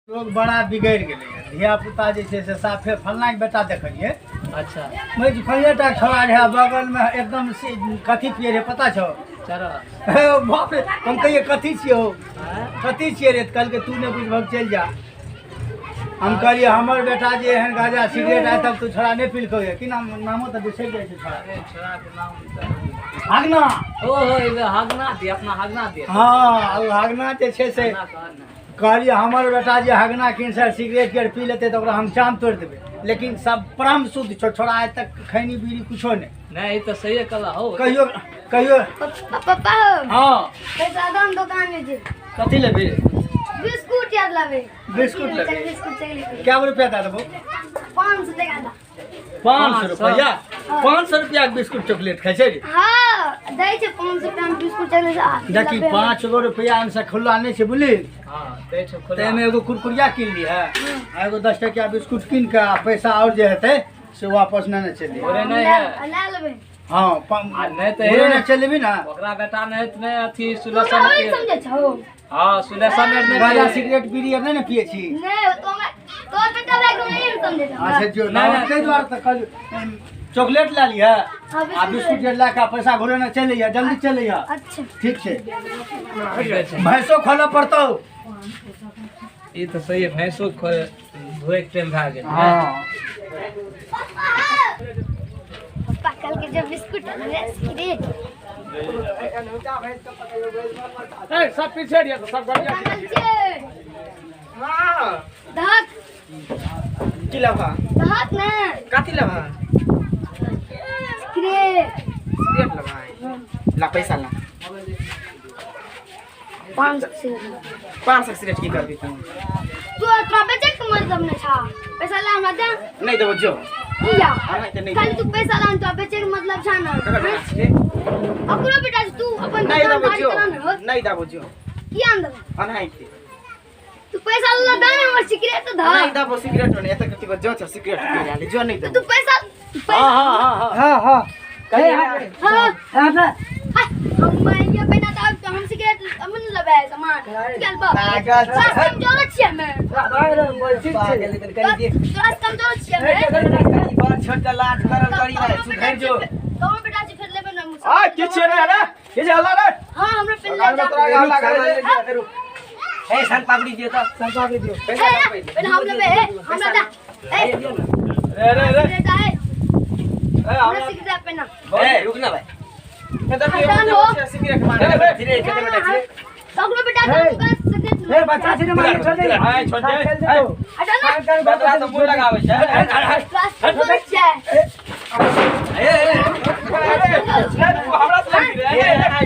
लोग बड़ा बिगड़ि गेलैए। धियापुता जे छै से साफे फल्लाँके बेटा देखलियै। अच्छा। फल्लेँ टा छौड़ा रहै बगलमे एकदम से कथी पियै रहै पता छौ? चरस। हे बाप रे, हम कहियै कथी छियै हौ, कथी छियै रे? तऽ कहलकै तू नहि बुझबहक चलि जा। हम कहलियै हमर बेटा जे एहन गाँजा सिगरेट आइ तक तू छोड़ा नहि पिलकौ यऽ। की नाम, नामो तऽ बिसरि जाइ छै छोड़ा। अरे छोड़ाके नाम हगना। ओहो, ई हगना दिए, अपना हगना दिए। हँ, ओ हगना जे छै से हगना कहल ने। कहलियै हमर बेटा जे हगना किनसे सिगरेट के पी लेतै तऽ ओकरा हम चाम तोड़ि देबै, लेकिन सब परम शुद्ध छौ छोड़ा, आइ तक खैनी बीड़ी कुछो नहि। नहि, ई तऽ सहिए कहला हौ। कहियो कहियो। पप्पा हौ। हँ। पैसा दो, हम दुकान में जे कथी लेबही? बिस्कुट यार लाबे। बिस्कुट लेबही? Biscuit chocolate. कए गो रुपया दए देबौ? 500 टका दा। 500 रुपया? 500 रुपया के बिस्कुट चॉकलेट खाइ छै रे? हाँ, दै छै 500 रुपया में बिस्कुट चॉकलेट आ देखी लबे। 5 गो रुपया में से खुल्ला नहि छै, बुझली? हाँ, दै छै खुल्ला। ताहिमे एगो कुरकुरिया कीन लिहे आ एगो 10 टकिया बिस्कुट कीन कऽ आ पैसा आओर जे हेतै से वापस नेने चलि ओरे अइहे। नहि है। लै लेबै। हाँ, आ नहि तऽ ओरे नहि चलि जेबही ने। ओकरा बेटा नहि तऽ नहि अथी तू सुलेशन हमरा के। समझै छौ? हाँ, सुलेशन आर नहि गाजा पिए। सिगरेट बीड़ी आर नहि ने पिए छी? नहि, तो हमरा तोर बेटा भाई को नहीं समझै छौ। अच्छा जो नहि, नहि। ताहि दुआरे तऽ कहलियौ चॉकलेट लए लिहे हाँ, आ बिस्कुट जे लए कऽ पैसा घुरेने चलि अइहे, जल्दी चलि अइहे। अच्छा। ठीक छै। दै छै। भैंसो खोलऽ पड़तौ। ई तऽ सही है, भैंसो धोए के टाइम भए गेल। हाँ। पप्पा कल के जब बिस्कुट सिगरेट। ए, सब पीछे रहिए, सब गाड़िया। बनल छै। हाँ। दहक। की लेबा? दहक ने। कथी लेबा? सिगरेट। सिगरेट लेबा? ला पैसा ला। 500। 500 सिगरेट की करबी तू? तू तोरा बेचे के मतलब नहीं छा, पैसा ला हमरा दे। नहीं देबो जो। किया? हाँ, तऽ नहि। खाली तू पैसा ला, तोरा बेचे के मतलब छा ना? ककर बेटा छियै? ओकरो बेटा छै, तू अपन नहीं देबो दुकानदारी जो। करा ने हो। नहीं देबो जो। किया न देबो? अनाहिते। तू पैसा ला दे ना हमर सिगरेट तो धर। नहीं देबो सिगरेट नहीं, एतऽ कथी जो छ सिगरेट पी रहल जो नहीं तो देबो। तू पैसा हाँ हाँ हाँ हाँ हाँ कहिया? हाँ। हाँ हाँ। हम ये बिना तो हम सिगरेट हम न लेबै सामान चल बा। पागल तोरा से कमजोर छियै हमे। पागल कनी दे। तोरा से कमजोर छियै हमे। बड़ छोट लाज करल करी रे, सुधर जो। कमरो बेटा छै फिर लेबै ना। आ की छियै रे? अरे की छै हल्ला रे? हाँ, हमरा पिन ले जा। तोरा हल्ला करे रे। ए सन पापड़ी दियो त, सन पापड़ी दियो। पैसा ए, ला पहिले। पहिले हम लेबै, ए, हमरा दा। ए, रे रे रे। सिगरेट दा, ए, ए, हमरा हमरा सिगरेट पेना। ए रुक ना भाई। हटान हो। सिगरेट मार। धीरे केकर बेटा छियै? ककरो बेटा के दुकान सिगरेट। ए बच्चा छै ने, मारे छोड़ दे। ए, छोड़ दे। ए, हटा ना। बतरा तऽ मुँह लगाबै छै। तोरा से कमजोर छियै। ए ए ए, तू हमरा से लड़बी रे? ए, ए,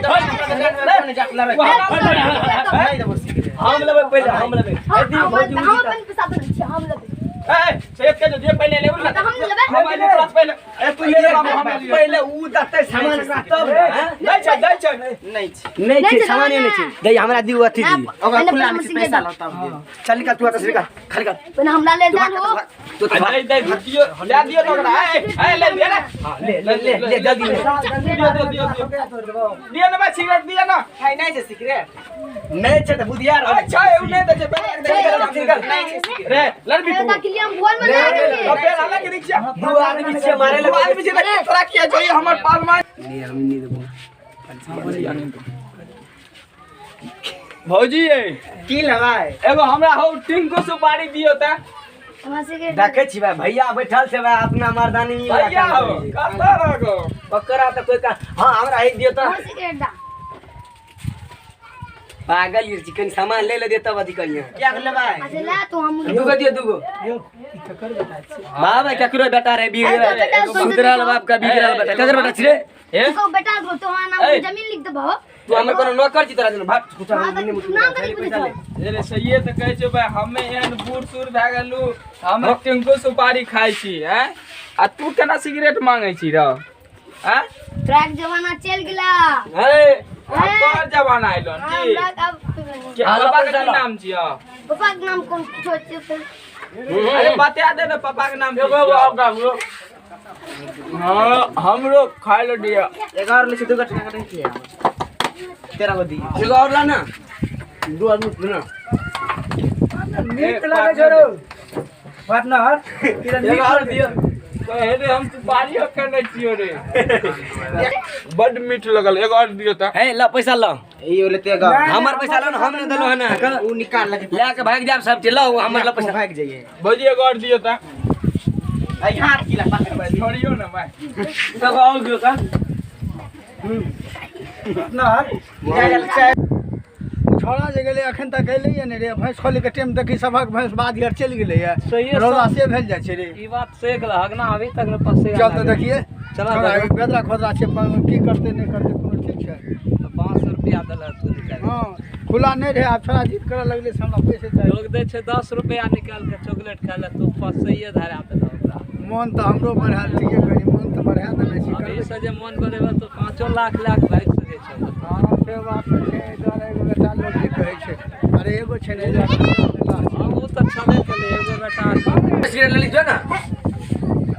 नहीं देबो सिगरेट। हम लेबै पहिले, हम लेबै। हम हम अपन पैसा देने छियै, हम लेबै। ए, सैयद के जे पहिले लेबै ने। तऽ हम लेबै। हम आइले तोरा से पहिले। ए, तू ले ले, हम आइले। पहिले ऊ देतै सामान ओकरा तब ने, हैं? दै छै, दै छै। नहीं छै। नहि नहि छै छै, सामाने नहि छै। दे हमरा दियौ अथी ना, दियौ। ओकरा पहिले खुला हमरा नहीं छै, सिगरेट पैसा दे। ला तब दे। चल निकल तू एतऽ से, निकल खाली कर। पहिले हमरा ले जान हो। तू तो दे दे दियो, ले दियो तो ओकरा। ए ए, ले ले ले। ले ले ले ले जल्दी ले। दियो दियो दियो दियो दियो ना भाई, सिगरेट दियो ना। है नहीं छै सिगरेट। नहि छै तऽ बुधियार रहै। अच्छा, एउ नहि दै छै पहिले। नहीं देबो सिगरेट, नहीं छै सिगरेट। रे लड़बी तू? देखलियै हम भोर में लए गेलियै। तो फेर अलग रिक्शा। दू आदमी छियै मारे दू लग। आदमी छै तऽ तोरा किया चाहिए हमर पाल मार। भौजी ए, की लेबै? एगो हमरा हौ टिंकू सुपारी दियो तऽ। हमरा सिगरेट। देखै छी भाई, भैया बैठल छै भाई, अपना मर्दानी वाला भैया काम हौ करै छै। कतऽ रहो? ओकरा तऽ कोई का हाँ हमरा ही दियो तऽ। हमरा सिगरेट दा। पागल ये चिकन सामान ले ले दे तब अथी करिए। क्या लेबै? अच्छा ला तू हम। दूगो दियो दूगो। बाप केकरो बेटा रे अरे तो बेटा बिगड़ल सुधरल बाप का बिगड़ल बेटा केकर बेटा छी रे? ए तो बेटा को तो नाम ए। जमीन लिख देबो। तू हमर कोनो नौकर छी तोरा जन भाग कुछ हाँ, तऽ तू नाम कथी पूछै छौ? अरे सहिए तऽ कहै छै भाई, हमे एहन बूढ़ सूढ़ भए गेलू, हम टिंकू सुपारी खाइ छी हैं आ तू केना सिगरेट मांगै छी रौ? हैं? तोरा के जमाना चलि गेला। हे आब तोहर जमाना अइलो की? हमरा के अब के पापा के की नाम छियौ? पापा के नाम कोन छोट छै? अरे बता दे ने पापा के नाम की छियौ। हाँ, हमरो खाय ले दिया। एगो और ले छै, दूगो टका नहीं किया। 13 गो दी। एगो और ला ना, दू आदमी ना। नीक लागै छौ रौ पार्टनर। एगो और दियौ। पहले हम सुपारी खेने छियो रे, बड मीठ लगल। एगो और दियो त। हे ल पैसा ल। ई लेते गा। हमर पैसा ल न, हम नहीं देलो हन अहाँके। ऊ निकाल लगे लए के भागि जायब सब चीज। ल हमर ल पैसा। भागि जाइए। भौजी एगो और दियो त। आई हाथ की ला पकड़। छोड़ियो ना भाई। एगो और दियौ त। पार्टनर छोड़ा जे गेलै अखन तक एलैए नहि रे। भैंस खोलैके टाइम देखी सबक भैंस बाध आर चलि गेलैए, सहिए रौदा से भेल जाइ छै रे। ई बात सही कहलह, हगना अभी तक ने पसेगा। चल तऽ देखिए। चला छोड़ा देखो। बेदरा खोदरा छै, की करतै नहि करतै कोनो ठीक छै। तऽ 500 रुपया देलक तू निकालि। हँ खुला नहि रहै, आब छोड़ा जिद करऽ लगलै से हमरा पैसे चाही। लोग दै छै 10 रुपया निकालि के चॉकलेट खाय लए, तू पसैये धरा देलह ओकरा। मोन तऽ हमरो बढ़ायल, ठीके कही मोन तऽ बढ़ा देने छी। अभी से जे मोन बढ़ेबह तऽ 5 लाख लए कऽ भागि सकै छौ। हँ से बात तऽ छै, एहि दुआरे एगो बेटा लोक जे कहै छै, अरे एगो छै ने एहि दुआरे। हँ ओ तऽ छबे केलै एगो बेटा। सिगरेट लेली जो ना।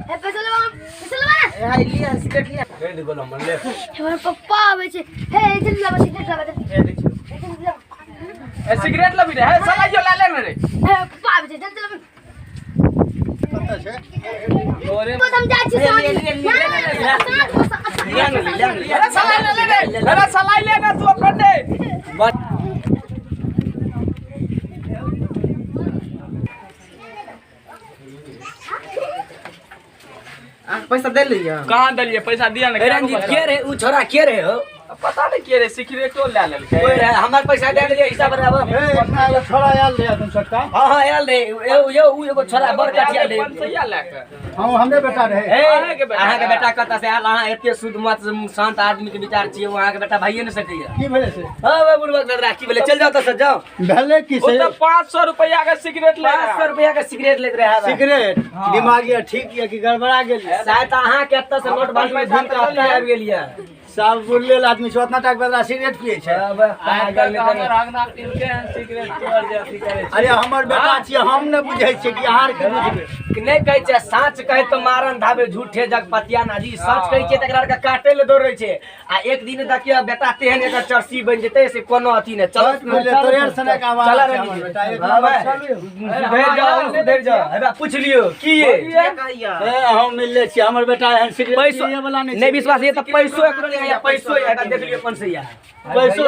हे पैसा लेबा, पैसा लेबा ना। ए हाय लिया सिगरेट लिया। रेड गोला मन ले। हमर पप्पा आबै छै। हे जल्दी लाबा सिगरेट लाबा जल्दी। ए देखियो। हे जल्दी लाबा। ए सिगरेट लबी रे। हे साला यो ला ले ने रे। हे पप्पा आबै छै जल्दी लाबा। कतऽ छै? तोरे बस हम जाइ छी साँझ। ना ना साँझ को। अरे साला ले ले रे। अरे साला ले ना तू अपन दे। आ पैसा दे लिया। कहाँ देलिए पैसा दिया ने? ए रंजीत के रे, ऊ छोरा के रे हो? पता नहीं के रे, सिगरेटो ले लेलकै। कोई रे हमर पैसा दे देलिए हिसाब बराबर। हे एकटा एगो छोड़ा आयल रहै एखन छोटका। हां हां आयल रे, ए ऊ एगो छोरा बड़ कटिया रे। 500 लए के। हँ हमरे बेटा रहै। ए अहाँके बेटा। अहाँके बेटा कतऽ से आयल? अहाँ एते शुद्ध मत शांत आदमी के विचार छियै, अहाँके बेटा भाइये नहि सकैया। की भेलै से? हां बे बुढ़बा बेदरा की भेलै? चल जाओ तऽ से जाओ। भेलै की ओ से? तऽ 500 रुपया के सिगरेट ले। 500 रुपया के सिगरेट लेत रहे। सिगरेट दिमाग ये ठीक ये कि गड़बड़ा गेल? शायद अहाँके एतऽ से नोट बाल्टी में घुमि कऽ एतऽ आबि गेलियै। सब बुढ़ले आदमी छै, ओतना टाक बदला सिगरेट पियै छै। आइ तक हमर हगना पीलकै हन सिगरेट, तोहर जे अथी करै छै। अरे हमर बेटा छियै, हम नहि बुझै छियै कि अहाँ आर के बुझबै। नहि कहै छै साँच कहै तऽ मारन धाबे झूठे जग पतिया ना जी। सच कहै छियै तकरा आरके काटे ले दौड़ै छै। आ एक दिन देखियौ बेटा तेहन एकर चरसी बनि जेतै से कोनो अथी नहि। चल तोरे आर सनक आवाज चल छै हमर बेटा, एक नंबर। सुधरि जाओ, सुधरि जाओ। हे पूछ लियौ की ये? कहिया ए हम मिलले छियै, हमर बेटा एहन सिगरेट पैसो पियै वाला नहि नहि छै। विश्वास ये तऽ पैसो एकरो नहि है, पैसो है देख लियौ 500। पैसो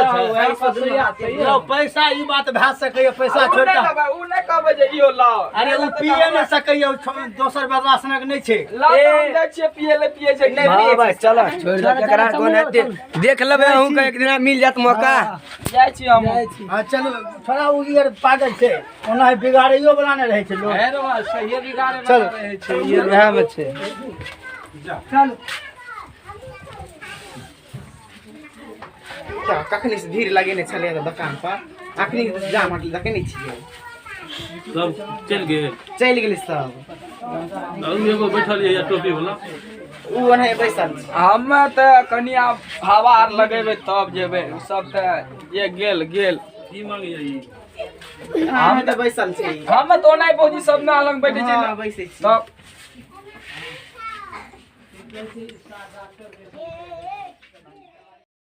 छै यौ, पैसा ई बात भए सकैए, पैसा उ छोड़ि नहि कऽ। लेबै, उ नहि कहबै जे इहो लाओ। अरे उ पिए नहि सकैए, उ दोसर बदला सनक नहि छै। लाओ तऽ हम जाइ छियै पियै ले, पियै छै कि नहि? भाई चल छोड़ दे, केकरा कोन हेतै देख लेबै अहूँ के एक दिना मिल जायत मौका। जाइ छी हम। हाँ चलू, थोड़ा उ यार पागल छै, ओना बिगाड़ैयो वाला नहि रहै छै लोग। हे रे बा, सहिए बिगाड़े चल। वाला रहै छै, ई वएह में छै। चल। तऽ कखनी से भीड़ लगेने छलै दुकान पर, अखनी जाम हटल देखै नहि छियै। सब चलि गेल? चलि गेलै सब। और एगो बैठल ये टोपी वाला ऊ ओनाहि बैसल छै। हमे तऽ कनि आब हवा आर लगेबै तब जेबै। उ सब तऽ जे गेल गेल। की मांगैया ई? हम तऽ बैसल छी। हमे तऽ ओनाहि भौजी सब ना लग बैठे छै हँ ने। बैसै छी। तब